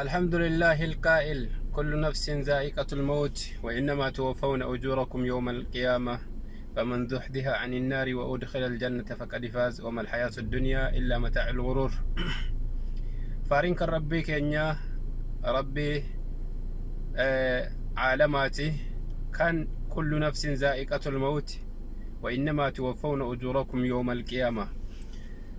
الحمد لله القائل كل نفس ذائقة الموت وإنما توفون أجوركم يوم القيامة فمن زحزح عن النار وأدخل الجنة فقد فاز وما الحياة الدنيا إلا متاع الغرور. فارين ربي كينيا ربي عالماتي كان كل نفس ذائقة الموت وإنما توفون أجوركم يوم القيامة.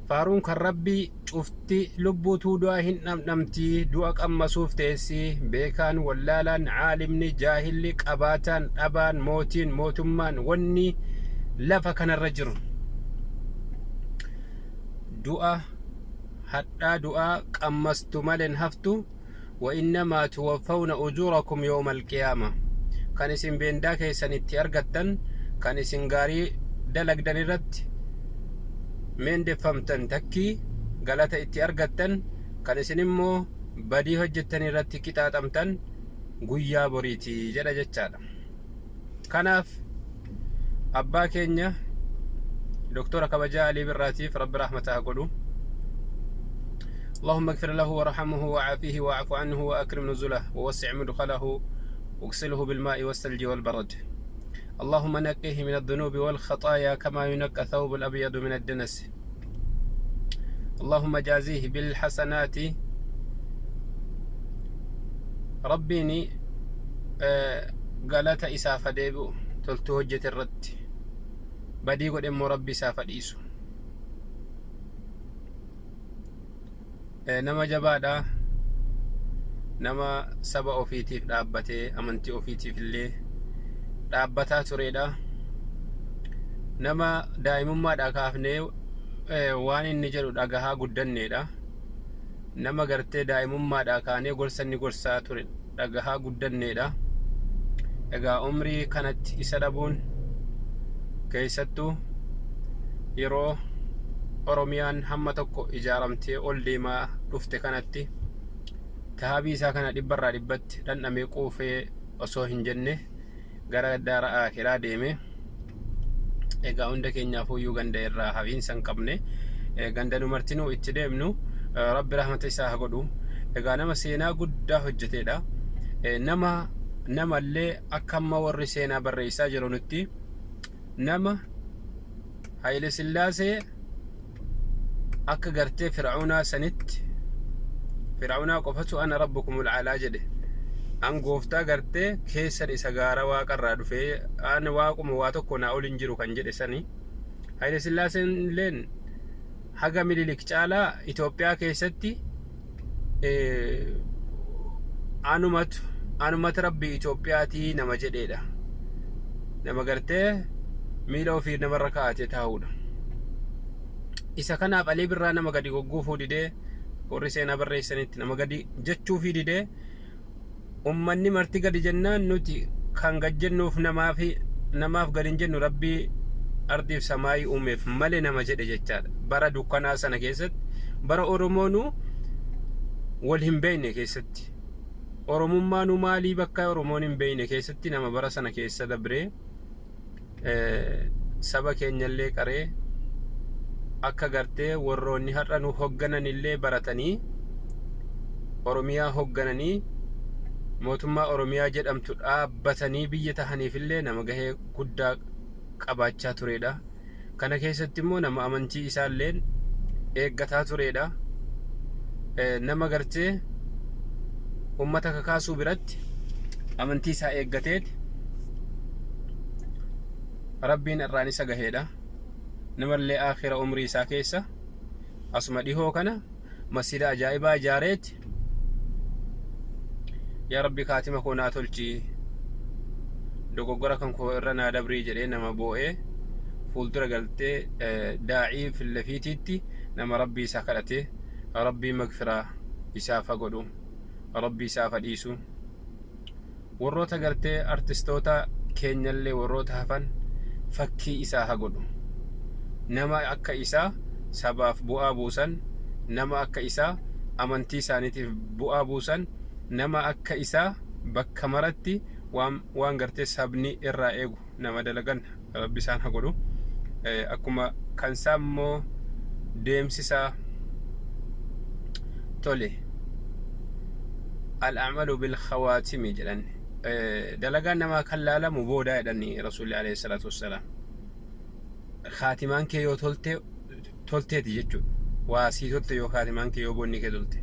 Faaruun kan Rabbii cufti lubbuutuu du'a hin dhamdhamti, du'a qammasuuf teessi, beekaan, wallaalaan, caalimni, jaahilli, qabaataan, dhabaan, mootiin, mootummaan, wanni lafa kanarra jiru du'a hadhaa du'aa qammastu malen haftu. Wa innamaa tuwaffawna ujuurakum yawma alqiyaama, kan isin beendaa keessan itti argattan, kan isin gaarii dalagdan irratti meendeffamtan, takkii galata itti argattan, kan isin immoo badii hojjettan irratti qixaaxamtan guyyaa boriiti jedha jechaadha. Kanaaf abbaa keenya Doktora kabajaa Alii Birraatiif Rabbi rahmata haa godhu. اللهم اغفر له وارحمه وعافيه واعف عنه وأكرم نزله ووسع مدخله واغسله بالماء والثلج والبرد. اللهم نقه من الذنوب والخطايا كما ينقى الثوب الأبيض من الدنس. اللهم جازيه بالحسنات. Rabbiin galata isaaf deebi'u toltuu hojjete irratti, badii godhe immoo Rabbi isaaf dhiisu. Nama jabaadha, nama saba ofiitiif dhaabbatee amantii ofiitiif illee dhaabbataa turedha. Nama daa'imummaadhaa kaafnee waan inni jedhu dhagahaa guddanneedha. Nama gartee daa'imummaadhaa kaanee gorsa inni gorsaa ture dhagahaa guddanneedha. Egaa umrii kanatti isa dhabuun, keessattuu yeroo Oromiyaan hamma tokko ijaaramtee ol deemaa dhufte kanatti, taabii isaa kana dhibbarraa dhibbatti dhandhamee quufee osoo hin jenne gara daara akiraa deeme. Egaa hunda keenyaafuyyuu ganda irraa hafiinsa hin qabne, ganda nu martinuu itti deemnu, Rabbi rahmata isaa haa godhu. Egaa nama seenaa guddaa hojjeteedha. Nama namallee akka amma warri seenaa barreessaa jirunutti nama Haayile Sillaasee akka gartee Fir'aunaa sanitti, Fir'aunaa qofatu ana rabbukumul aalaa jedhe, an gooftaa gartee keessan isa gaara waaqarraa dhufee, an waaquma, waa tokko naa ol hin jiru kan jedhe sani, Haayile Sillaaseen illeen haga Minilik caalaa Itoophiyaa keessatti anumatu anumatu rabbii Itoophiyaatii nama jedheedha. Nama gartee miila ofii namarra kaa'atee taa'uudha. Isa kanaaf Alii Birraa nama gadi gogguufuu didee, warri seenaa barreessanitti nama gadi jechuufii didee, ummanni marti gadi jennaan nuti kan gad jennuuf namaaf gadi hin jennu, Rabbii ardiif samaayii uumeef malee nama jedhe jechaadha. Bara dukkanaa sana keessatti, bara Oromoonuu wal hin beekne keessatti, Oromummaanuu maalii bakka Oromoon hin beekne keessatti, nama bara sana keessa dabree saba keenyallee qaree akka gartee warroonni har'a nu hogganan illee baratanii Oromiyaa hoggananii mootummaa Oromiyaa jedhamtu dhaabbatanii biyya tahaniif illee nama gahee guddaa qabaachaa turedha. Kana keessatti immoo nama amantii isaalleen eeggataa turedha. Nama gartee ummata kakaasuu biratti amantii isaa eeggateeti Rabbiin irraan isa gaheedha. Namallee aakhira umrii isaa keessa asuma dhihoo kana masjida ajaa'ibaa ijaareeti, yaa Rabbi kaatima koo naa tolchi, dogoggora kan koo irra naa dabrii jedhee nama boo'ee fuuldura galtee daa'ii fillafiitiitti nama Rabbii isaa kadhate. Rabbii magfiraa isaaf haa godhu, Rabbii isaaf haa dhiisu. Warroota gartee artistoota keenyallee warroota hafan fakkii isaa haa godhu. Nama akka isaa sabaaf bu'aa buusan, nama akka isaa amantii isaaniitiif bu'aa buusan, nama akka isaa bakka maratti waan gartee sabni irraa eegu nama dalagan Rabbi isaan haa godhu. Akkuma kan isaa immoo deemsisaa tole. Al-amalu bil khawaatimi jedhan. Dalagaan namaa kan laalamu boodaa jedhan Rasuulli alayhi salaatu wassalaam. Khaatimaan kee yoo tolte tolteeti jechuudha. Waa sii tolte yoo khaatimaan kee yoo boonni kee tolte.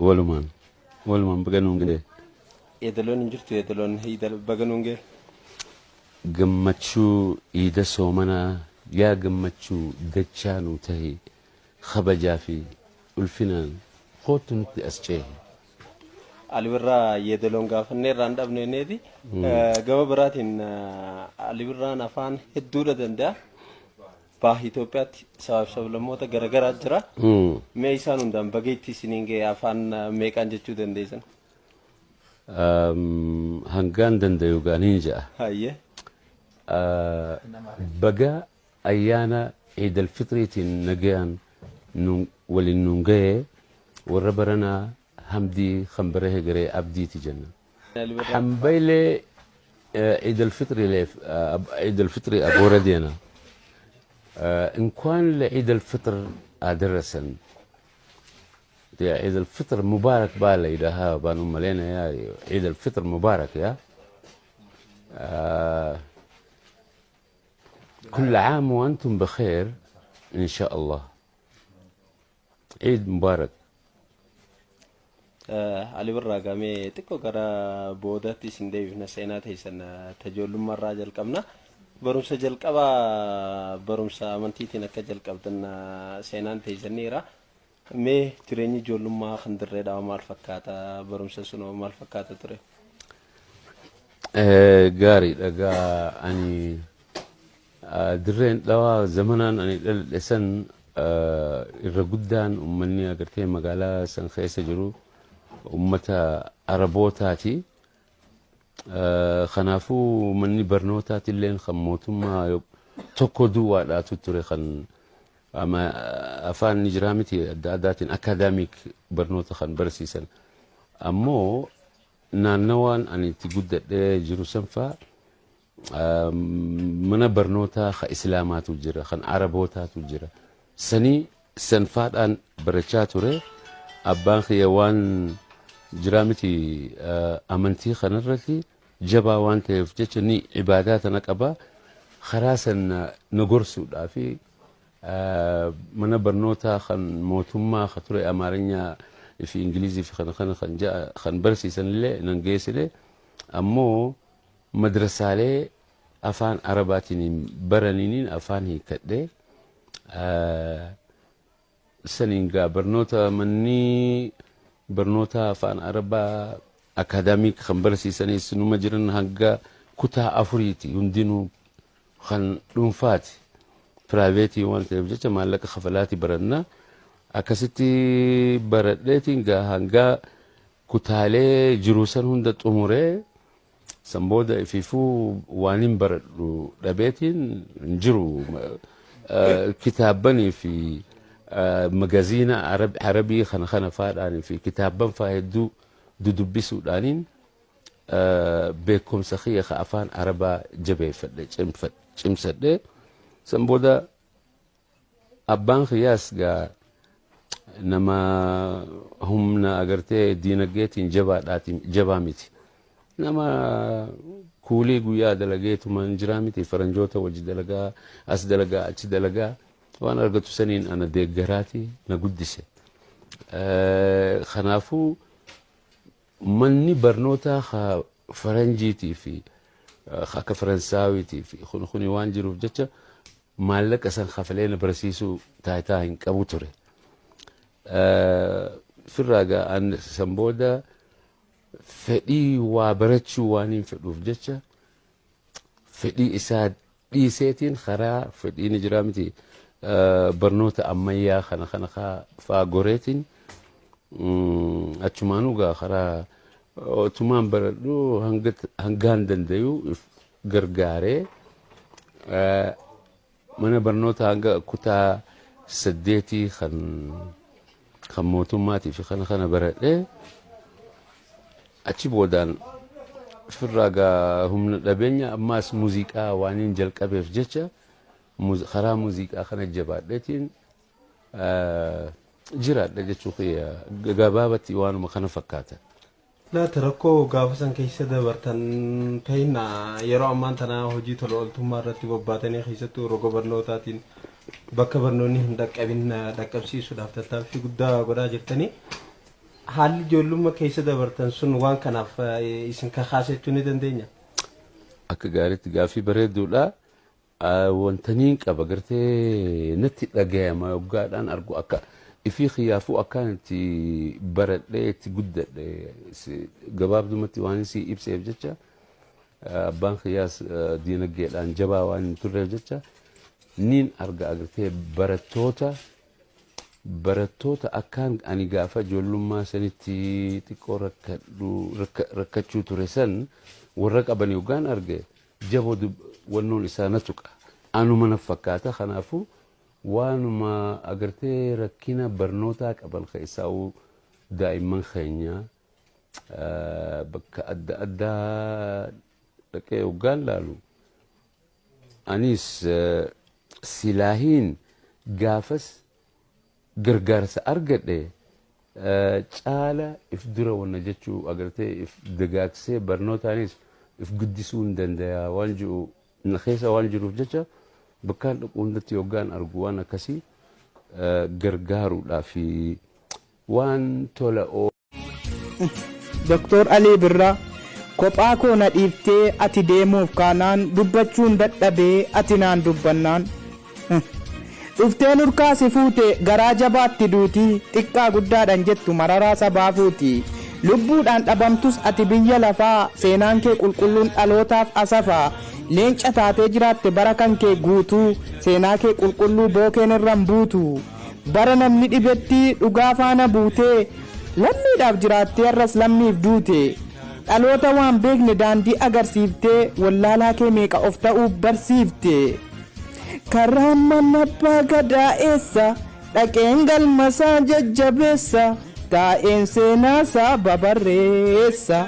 Walumaan walumaan baga nuun ga'e. Yeedaloon hin jirtu yeedaloon hiida baga nuun ga'e. Gammachuu iida soomanaa yaa gammachuu dachaa nuu tahi kabajaa fi ulfinaan koottu nutti as ceehi. Ali Birraa yeedaloon gaafannee irraa hin dhabne inneeti. Gama biraatiin Ali Birraan afaan hedduudha danda'a. Baha Itoophiyaatti sabaaf sablammoota garagaraa jira. Mee isaan hundaan baga itti isiniin ga'e afaan meeqaan jechuu dandeessan? Hangaan dandayu gaa niin ja'a. Hayyee. Baga ayyaana Eid al-Fitriitiin nagayaan nuun waliin nuun gahe warra baranaa hamdii kan bara hegeree abdiiti jenna. Hambayle Eid al-Fitri Eid al-Fitri aboora deena. እንኳን ለዒድ አልፍጥር አደረሰን። ዒድ አልፍጥር ሙባረክ ባለ ይዳሃ ባኑ መሌና ያ ዒድ አልፍጥር ሙባረክ ያ كل عام وأنتم بخير إن شاء الله عيد مبارك. Ali Birraa gamee xiqqoo gara boodaatti isin deebifna seenaa teessan tajoollummaa irraa jalqabna. Barumsa jalqabaa barumsa amantiitiin akka jalqabdan seenaan teessaniira. Mee jireenyi ijoollummaa kan dirree dhawaa maal fakkaata? Barumsa sunoo maal fakkaata ture? Gaariidha gaa ani dirreen dhawaa zamanaan ani dhaladhe san irra guddaan ummanni agartee magaalaa san keessa jiru ummata Arabootaati. Kanaafuu manni barnootaatilleen kan mootummaa tokko duwwaadhaatu ture kan afaan ni jiraa miti adda addaatiin akaadaamik barnoota kan barsiisan. Ammoo naannawaan ani itti guddadhee jiru sanfaa mana barnootaa kan islaamaatu jira kan arabootaatu jira. Sanii sanfaadhaan barachaa ture. Abbaan kiyya waan jiraa miti amantii kanarratti jabaa waan ta'eef jecha ni ibaadaa tana qaba. Karaa san na gorsuudhaa fi mana barnootaa kan mootummaa kan ture Amaarinyaa fi Ingilizii fi kana kana kan ja'a kan barsiisan illee nan geessine ammoo madrasaalee afaan Arabaatiin baraniiniin afaan hiikkadhee saniin gaa barnoota manni barnoota afaan Arabaa akaadaamik kan barsiisanis numa jiran hanga kutaa afuriiti hundinuu kan dhuunfaati. Piraayiveetii waan ta'eef jecha maallaqa kafalaati baranna. Akkasitti baradheetiin gaa hanga kutaalee jiru san hunda xumuree San booda ifiifuu waan hin baradhu dhabeetiin hin jiru. Kitaabbanii fi magaziina Arabii kana kana faadhaanii fi kitaabban faa hedduu dudubbisuudhaaniin beekumsa kiyya ka afaan Arabaa jabeeffadhe, cimsadhe. San booda abbaan kiyyaas gaa nama humna agartee diinagdeetiin jabaadhaatiin jabaa miti. Nama kuulii guyyaa dalageetumaan jiraa miti, faranjoota wajji dalagaa, as dalagaa, achi dalagaa, waan argatu saniin ana deeggaraati na guddise. Kanaafuu manni barnootaa ka faranjiitii fi akka Faransaawiitii fi kun kuni waan jiruuf jecha maallaqa san kafalee na barsiisuu taayitaa hin qabu ture. Firraa gaa an san booda fedhii waa barachuu waan hin fedhuuf jecha fedhii isaa dhiiseetiin karaa fedhii ni jiraa miti barnoota ammayyaa kana kana faa goreetiin achumaanuu gaa karaa otumaan baradhu hangaan dandayu gargaaree mana barnoota hanga kutaa 8 kan mootummaatii fi kana kana baradhee, achi boodaan firraa gaa humna dhabeenya ammaas muuziqaa waan hin jalqabeef jecha karaa muuziqaa kana jabaadheetiin jiraadha jechuu kiyya, gabaabatti waanuma kana fakkaata. Laata rakkoo gaafa san keessa dabartan ta'inna yeroo ammaan tana hojii tola ooltummaa irratti bobbaatanii, keessattuu roga barnootaatiin bakka barnoonni hin dhaqqabin dhaqqabsiisuudhaaf tattaaffii guddaa godhaa jirtanii. Haalli ijoollummaa keessa dabartan sun waan kanaaf isin kakaase jechuu ni dandeenya? Akka gaariitti gaaffii bareedduudha. Wanta niin qaba gartee natti dhagayama yoggaadhaan argu, akka ifii kiyyaafuu akkaan itti baradhee itti guddadhe gabaabdumatti waan si ibseef jecha, abbaan kiyyaas diinagdeedhaan jabaa waan hin turreef jecha niin arga agartee barattoota akkaan ani gaafa ijoollummaa sanitti xiqqoo rakkachuu ture san warra qaban yoggaan arge jaboo wannoon isaa na tuqa. Anuma na fakkaata. Kanaafuu waanuma agartee rakkina barnootaa qaban keessaa'uu daa'imman keenya bakka adda addaa dhaqee yoggaan laalu, anis silaahiin gaafas gargaarsa argadhe caala if dura wanna jechuu agartee if dagaagsee barnootaanis if guddisuu hin danda'a waan jiru na keessa waan jiruuf jecha bakkaan dhaqu hundatti yoggaan argu waan akkasii gargaaruudhaa fi waan tola. Doktor Alii Birraa, kophaa koo na dhiiftee ati deemuuf kaanaan, dubbachuun dadhabee ati naan dubbannaan. Dhuftee nurkaa si fuute garaa jabaatti duuti, xiqqaa guddaadhaan jettu mararaa sabaa fuuti. Lubbuudhaan dhabamtus ati biyya lafaa, seenaan kee qulqulluun dhalootaaf asafa. Leenca taatee jiraatte bara kan kee guutuu, seenaa kee qulqulluu bookeen irraan buutu. Bara namni dhibetti dhugaa faana buutee, lammiidhaaf jiraattee har'as lammiif duute. Dhaloota waan beekne daandii agarsiiftee, wallaalaa kee meeqa of ta'uu barsiifte. Karaan mana abbaa gadaa eessa? Dhaqeen galmasaa jajjabeessa. Taa'een seenaasaa babarreessa.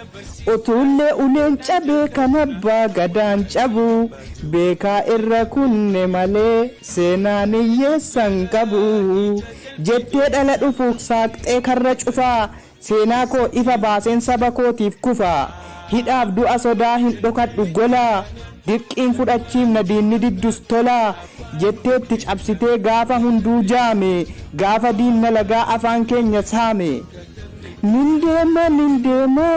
Utuullee uleen cabee kan abbaa gadaan cabu. Beekaa irra kunne malee seenaan hiyyeessan qabu. Jettee dhala dhufuuf saaqxee karra cufaa. Seenaa koo ifa baaseen saba kootiif kufa. Hidhaaf du'a sodaa hin dhokadhu gola. Dirqiin fudhachiifna diinni diddus tola. Jetteetti cabsitee gaafa hunduu jaame. Gaafa diinna lagaa afaan keenya saame. Nin deema, nin deema,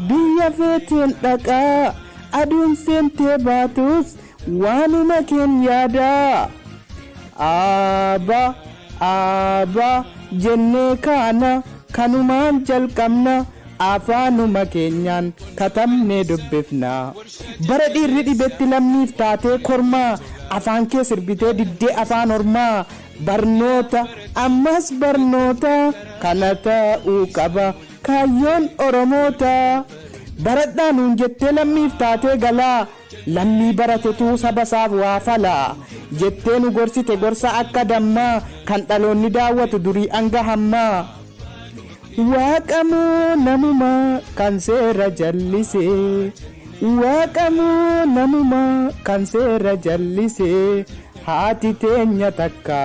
biyya feeteen dhaqaa. Aduun seentee baatus waanuma keen yaadaa. Aaba aaba jennee kaana, kanumaan jalqabna, afaanuma keenyaan katabnee dubbifna. Bara dhiirri dhibetti lammiif taatee kormaa, afaan kee sirbitee diddee afaan ormaa. Barnoota, ammas barnoota, kana ta'uu qaba kaayyoon Oromoota. Baradhaa nuun jettee lammiif taatee galaa, lammii baratetuu saba isaaf waa falaa jettee nu gorsite gorsa akka dammaa kan dhaloonni daawwatu durii hanga hammaa. Waaqamoo namumaa kan seera jallisee, waaqamoo namumaa kan seera jallisee, haati teenya takka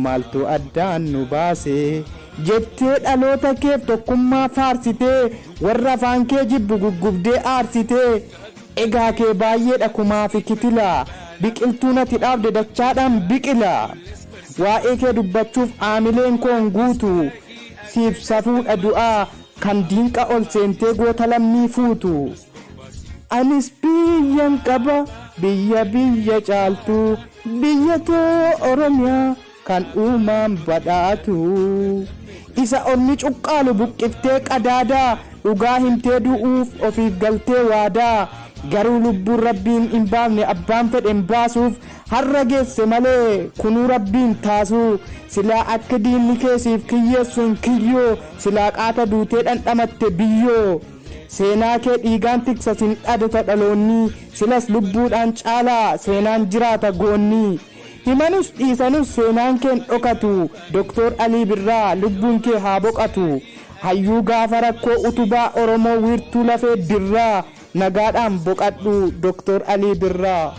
maaltu addaan nu baase jettee dhaloota keef tokkummaa faarsitee, warra afaan kee jibbu guggubdee aarsitee. Egaa kee baay'eedha kumaa fi kitila, biqiltuu ati dhaabde dachaadhaan biqila. Waa'ee kee dubbachuuf aamileen koon guutu, siif safuudha du'aa kan diinqa ol seentee goota lammii fuutu. Anis biyyan qaba, biyya biyya caaltu, biyya too Oromiyaa kan uumaan badhaatu. Isa ormi cuqqaalu buqqiftee qadaadaa, dhugaa himtee du'uuf ofiif galtee waadaa. Garuu lubbuun rabbiin hin baafne abbaan fedhe hin baasuuf, har'a geesse malee kunuu rabbiin taasu. Silaa akka diinni keessiif kiyyeessu hin kiyyoo, silaa qaata duutee dhandhamatte biyyoo. Seenaa kee dhiigaan tiksa sin dhadata dhaloonni, silas lubbuudhaan caalaa seenaan jiraata goonni. Himanus dhiisanus seenaan keen dhokatu, Doktor Alii Birraa lubbuun kee haa boqatu. Hayyuu gaafa rakkoo utubaa Oromoo wiirtuu lafee dirraa, nagaadhaan boqadhu Doktor Alii Birraa.